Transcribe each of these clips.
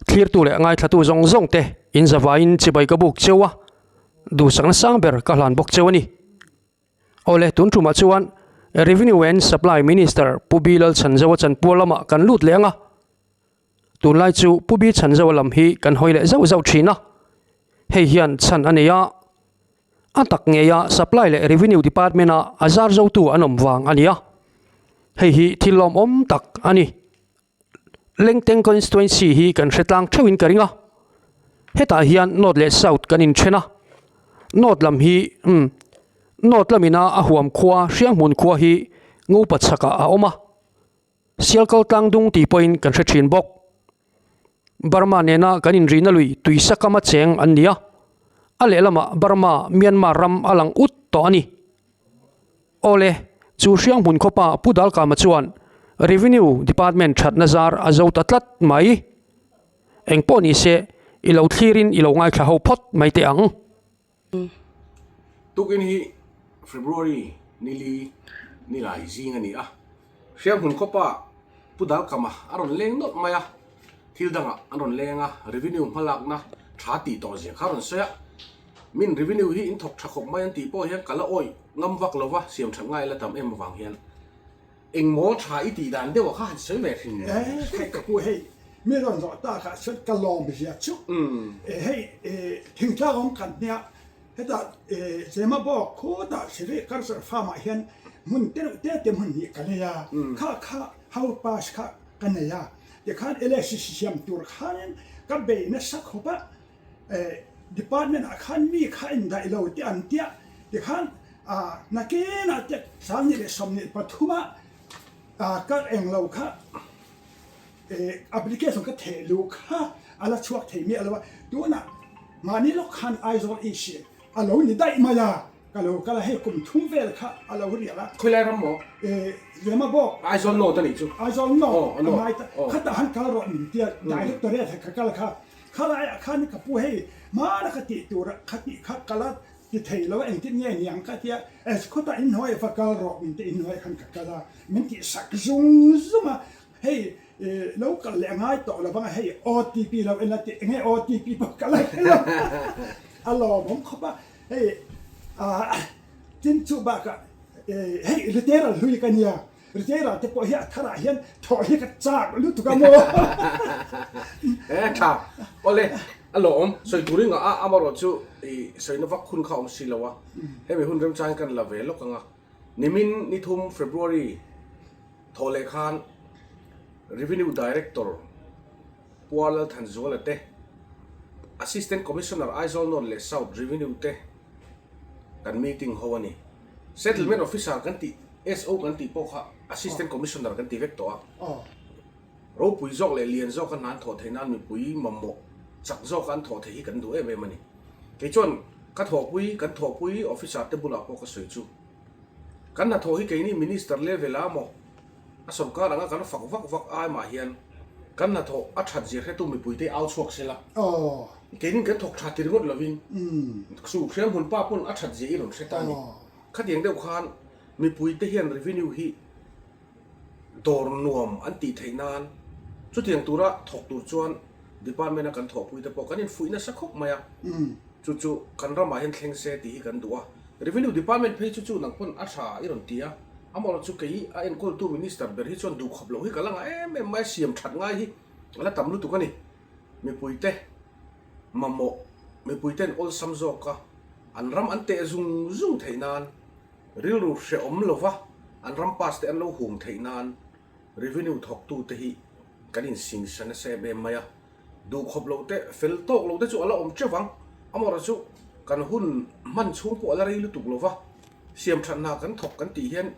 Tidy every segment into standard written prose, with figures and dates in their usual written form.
Thlirtu leh ngaithlatu zawng zawng te in zavaiin chibai ka buk cheu a, duhsakna sang ber ka hlan bawk cheu a ni. Awle, tun tumah chuan Revenue and Supply Minister Pu Bi Lalchhanzoa chanpual lamah kan lut leh ang a. Tunlai chu Pu Bi Chhanzoa lam hi kan hawi leh zauh zauh thin a, hei hian chhan a nei a, a tak ngeia Supply leh Revenue Department-a a zar zotu an awm vang a ni a, hei hi thil lawmawm tak a ni. Lengteng Constituency hi kan hre tlang theuhin ka ring a, hetah hian North leh South kan inthen a, North lam hi umm North lamina a huam khua Hrianghmun khua hi Ngopa chhakah a awm a. Sialkal tlangdung tih pawhin kan hre thin bawk. Burma nena kan inrihna lui tuisa kama cheng an ni a, a lehlamah Burma, Myanmar ram a lang ut tawh a ni. Awle, chu Hrianghmun khawpa Pu Dalkama chuan Revenue Department thatna zar a zo ta tlat mai. Engpawh ni se, i lo thlirin i lo ngaithla ho phawt mai teh ang. Tukin hi February nili nilai zing a ni a, Hrianghmun khawpa Pu Dalkama a rawn leng nawlh mai a, thil dangah an rawn leng a, revenue hmalakna tha tih tawh zia kha a rawn sawi a, min revenue hi in thawk tha khawp mai an tih pawh hian ka la awih ngam vak lo va, siam that ngai la tam em avang hian. Engmaw tha i tih dan deuh a kha han sawi ve hrim e. Hei ka pu hei mi rawn zawh tak ah chuan ka lawm zia chu hei thingtlang awm kan hnia hetah Zema bawk khutah Sericulture farm ah hian hmun te reuh te te hmun hnih ka nei a kha kha house pass kha ka nei a tikhan LSC siam tur khanin ka bei nasa khawp a Department ah khan mi kha in daih lo tih an tia tikhan nakinah te 2023 ah ka eng lo kha application ka theh luh kha a la chhuak thei miah lo a, tunah mahni lawk khan Aizawl issue a lo ni daih mai a, ka lo kal a hei kum thum vel kha a lo rial a. Khawilai ram maw? Lema bawk. Aizawl North a nih chu. Aizawl North a ngai ta, khatah han kal rawh min tia Directorate ka kal kha. Khalaiah khan ka pu hei hmana ka tih tur ah kha tih kha ka la ti thei lo a engtin nge niang ka tia khutah inhnuai va kal rawh min ti inhnuai khan ka kal a min tih sak zung zung a hei lo kal leh a ngai tawh lo vang a hei OTP lo en la tih enge OTP pawh ka la hre lo a lawmawm khawp a hei ah tin chu bakah hei retail hlui ka nia. Retail te pawh hi a tharah hian thawh hi ka chak lutuk a maw? E tha, awle a lawm, sawi tur i ngah a, amarawh chu i sawina vak hun kha a awm si lo a, hemi hun remchang hi kan la ve lawk ang a, nimin ni thum February thawh leh khan Revenue Director Pua Lalthanzuala te, Assistant Commissioner Aizawl North leh South Revenue te kan meeting ho a ni. Settlement Officer kan tih, SO kan tih pawh kha Assistant Commissioner kan ti vek tawh a. Ropui zawk leh lian zawka hna an thawh theih nan mipui mamawh chak zawka an thawh theih hi kan duh em em a ni. Kei chuan ka thawhpui, kan thawhpui officer te bulah pawh ka sawi chu. Kan hnathawh hi keini Minister level ah maw a sorkar anga kan fak vak vak ai mah hian kan hnathawh a that zia hretu mipuite au chhuak sela. Keinin kan thawk tha ti ringawt lovin chu hriamhmun pa pawn a that zia i rawn hre ta a ni. Khatiang deuh khan mipuite hian revenue hi dawr nuam an tih theih nan chutiang tura thawk tur chuan department a kan thawhpuite pawh kan infuih nasa khawp mai a. Chu chu kan ramah hian thleng se tih hi kan duh a. Revenue department phei chu chu nang pawn a tha i rawn ti a. Amaherawhchu kei a enkawltu minister ber hi chuan duhkhawp loh hi ka la ngah em em mai a, siam that ngai hi a la tam lutuk a ni. Mipuite mamawh, mipuite'n awlsam zawka an ram an teh zung zung theih nan, rilru hrehawm lova an ram pass te an lo hum theih nan revenue thawktute hi kan insingsa nasa em em mai a. Duhkhawp loh te, fel tawk loh te chu a la awm teuh ang. Amaherawhchu kan hun hman chhung pawh a la rei lutuk lova, siam that hna kan thawk kan tih hian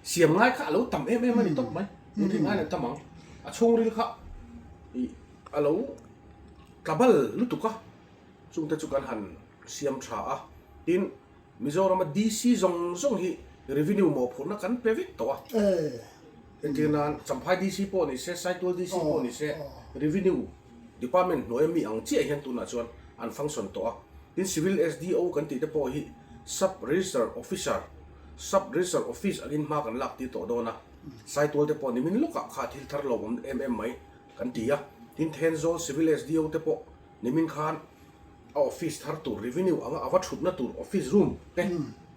siam ngai kha a lo tam em em a ni tawp mai. Inrin ngai a tam ang. A chhungril kha ih a lo tla bal lutuk a, chungte chu kan han siam tha a. Tin, Mizorama DC zawng zawng hi revenue mawhphurhna kan pe vek tawh a. Entir nan Champhai DC pawh ni se, Saitual DC pawh ni se, revenue department hnuaia mi ang chiah hian tunah chuan an function tawh a. Tin, Civil SDO kan tih te pawh hi Sub Register Officer, Sub Register Office angin hma kan lak tir tawh dawn a. Saitual te pawh nimin lawkah kha thil thar lo awm em em mai kan ti a. Tin Thenzawl Civil SDO te pawh nimin khan a office thar tur revenue anga a va thutna tur office room te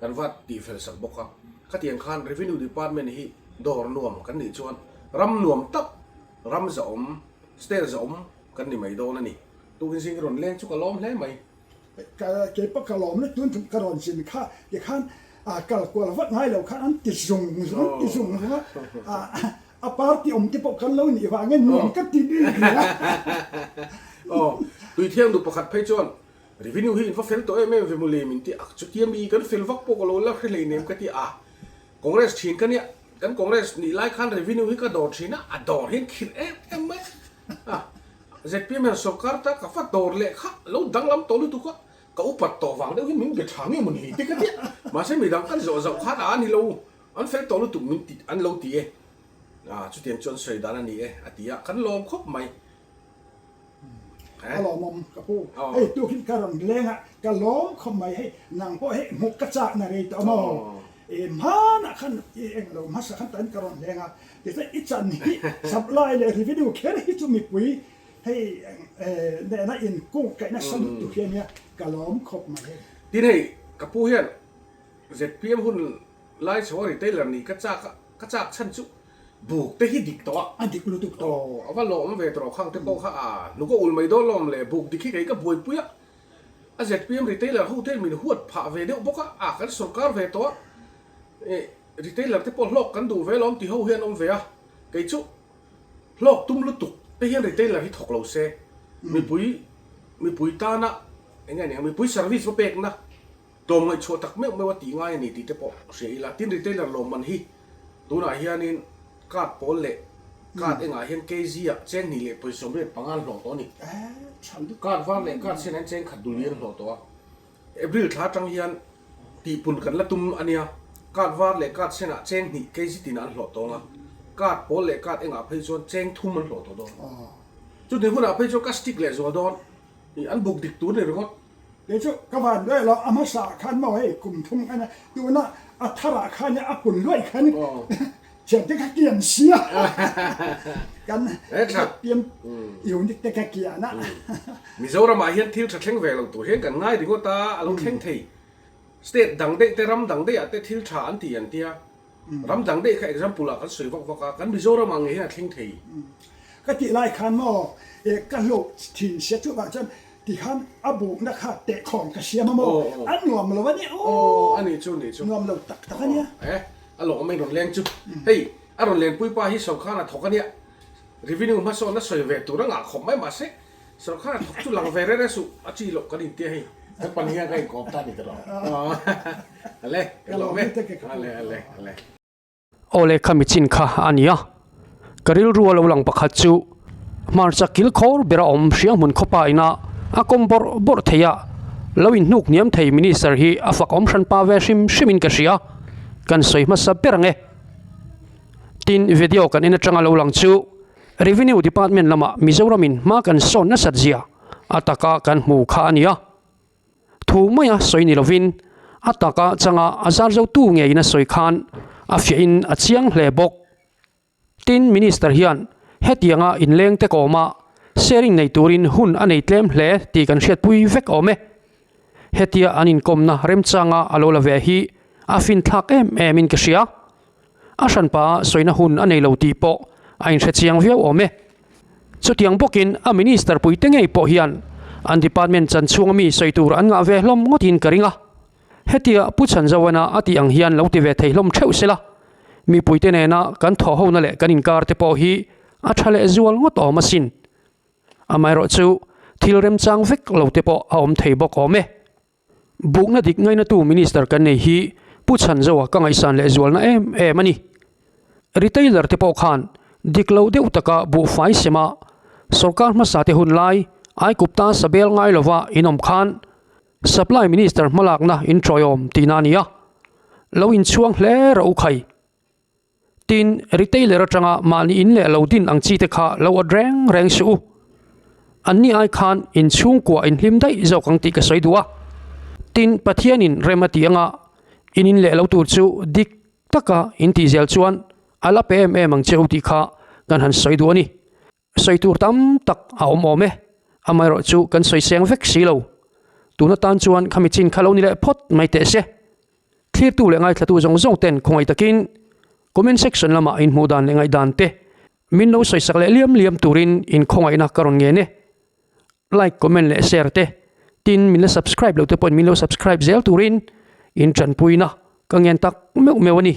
kan va tihfel sak bawk a. Khatiang khan revenue department hi dawr nuam kan nih chuan ram nuam tak, ram zahawm, state zahawm kan ni mai dawn a ni. Tukin zing i rawn leng chu ka lawm hle mai. Ka kei pawh ka lawm lutuk tun ka rawn zin kha tikhan kal kual vat ngai lo khan an ti zung zung an ti zung zung a, a party awm te pawh kan lo nih vangin nuam ka ti bik rih a. Aw, Tuithiang duh pakhat phei chuan revenue hi in va fel tawh em em ve mawle min ti a, chutia mi kan fel vak pawh ka lo la hre hleinem ka ti a, Congress thin ka nia, kan Congress nih lai khan revenue hi ka dawr thin a, a dawr hian khirh em em mai a. Zpm hian sorkar ta ka va dawr leh kha lo danglam tawh lutuk a, ka upat tawh vang deuh hi min be tha nge mawni ti ka ti a, mahse midang kan zawh zauh khan a ni lo, an fel tawh lutuk min ti an lo ti e, ah chutiang chu an sawi dan a ni e a ti a, kan lawm khawp mai. A lawmawm ka pu, hei tukin ka rawn leng a, ka lawm khawp mai hei nang pawh hei hmuh ka chak na rei tawh maw, i hmanah khan i eng lo hmasa khan tan ka rawn leng a, tichuan i chan hi supply leh revenue kher hi chu mipui hei nena inkung kaih nasa lutuk hi ania ka lawm khawp mai hei. Tin hei ka pu hian zpm hun lai chho a retailer nih ka chak a, ka chak chhan chu buk te hi dik tawh a. A dik lutuk tawh. Aw a va lawm ve tawh khang te pawh kha a hnuk a ul mai dawn lawm le buk dik hi kei ka buaipui a. A zpm retailer ho te min huat phah ve deuh bawk a, a kan sorkar ve tawh a, eh retailer te pawh hlawk kan duh ve lawm ti ho hian awm ve a, kei chu hlawk tum lutuk te hian retailer hi thawk lo se, mipui mipui tana eng nge ni ang mipui service va pekna tlawm ngaihchhuah tak meuh meuh a tih ngai a ni tih te pawh hria ila, tin retailer lawmman hi Tunah hianin card pawl leh card engah hian KG ah cheng hnih leh pawisa 75 an hlawh tawh a ni. Card var leh card sen hian cheng khat duli an hlawh tawh a. April thla atang hian tihpun kan la tum a nia. Card var leh card senah cheng hnih KG tinah an hlawh tawng a. Card pawl leh card engah phei chuan cheng thum an hlawh tawh dawn. Chutih hunah phei chuan ka stick leh zual dawn. An buk dik tur a ni ringawt. Kei chu ka van luai lo, a hmasa ah khan maw hei kum thum khan a tuna a thar ah khan a pun luai khan thiam te kha kian sia kan pian unit te kha kian a. Mizoram ah hian thil tha thleng ve lo tur hian kan ngai ringawt a, a lo thleng thei. State dang daih te ram dang daih ah te thil tha an ti an tia. Ram dang daih kha example ah kan sawi vak vak a, kan Mizoram ah ngei hian a thleng thei. Ka tih lai khan maw ka hlawh thin sia chuvang chuan Tikhan a bukna kha tehkhawm ka siam a maw? A nuam lo a nia aw. Aw, a nih chu, nih chu. Nuam lo tak tak a nia. E, a lawm mai rawn leng chu. Hei, a rawn lenpui pa hi sorkar a thawk a nia. Revenue hmasawnna sawi ve tur a ngah khawp mai mahse, sorkar a thawk chu lang ve rere suh, a chi loh kan intia hei. Kan pan hian ka inkawm ta a ni ta lo. Ale, ka lawm e. Ale, ale, ale. Aw le kha michin kha a ni a, ka rilru a lo lang pakhat chu hmarcha kil khawr ber a awm hriang hmun khawpa ina a kawm bawrh bawrh thei a, lo inhnuk hniam thei minister hi a fak awm hran pa ve hrim hrim in ka hria, kan sawi hmasa ber ang e. Tin, video kan en atanga lo lang chu Revenue Department lamah Mizoram in hma kan sawn nasat zia a taka kan hmu kha a ni a. Thu maia sawi ni lovin a taka changa a zar zotu ngeiin a sawi khan a fiahin a chiang hle bawk. Tin, Minister hian hetianga inleng te kawma sharing nei turin hun a nei tlem hle tih kan hriatpui vek awm e. Hetia an inkawmna remchanga a lo la ve hi a finthlak em emin ka hria. A hranpa sawina hun a nei lo tih pawh a inhre chiang viau awm e. Chutiang bawkin a minister puite ngei pawh hian an department chan chhunga mi sawi tur an ngah ve hlawm ngawtin ka ring a. Hetia Pu Chhanzoana a tih ang hian lo ti ve thei hlawm theuh sela, mipuite nena kan thawhhona leh kan inkar te pawh hi a tha leh zual ngawt awm asin. Amaherawhchu thil remchang vek lo te pawh a awm thei bawk awm e. Bukna dik ngainatu Minister kan nei hi Pu Chhanzoa ka ngaihsan leh zualna em em a ni. Retailer te pawh khan dik lo deuh taka buhfai sema sorkar hmasa te hun lai Aikupta sabel ngai lova inawm khan Supply Minister hmalakna in tawiawm tihna a ni a, lo inchhuang hle rawh u khai. Tin, retailer atanga mahni in leh lo din ang chi te kha lo awt reng reng suh u. Anni ai khan in chhungkua in hlim daih zawk ang tih ka sawi duh a. Tin, Pathianin rem a ti anga in in leh lo tur chu dik taka in tih zel chuan a la pe em em ang che u tih kha kan han sawi duh a ni. Sawi tur tam tak a awm awm e, amaherawh chu kan sawi seng vek si lo. Tun atan chuan khami chin kha lo ni leh phawt mai teh se. Thlirtu leh ngaithlatu zawng zawng ten khawngaih takin comment section lamah inhmuh dan leh ngaihdan te min lo sawisak leh liam liam turin inkhawngaihna ka rawn ngen e. Like, comment leh share te tin min la subscribe lo te pawhin min lo subscribe zel turin in tanpuina ka ngen tak meuh meuh a ni.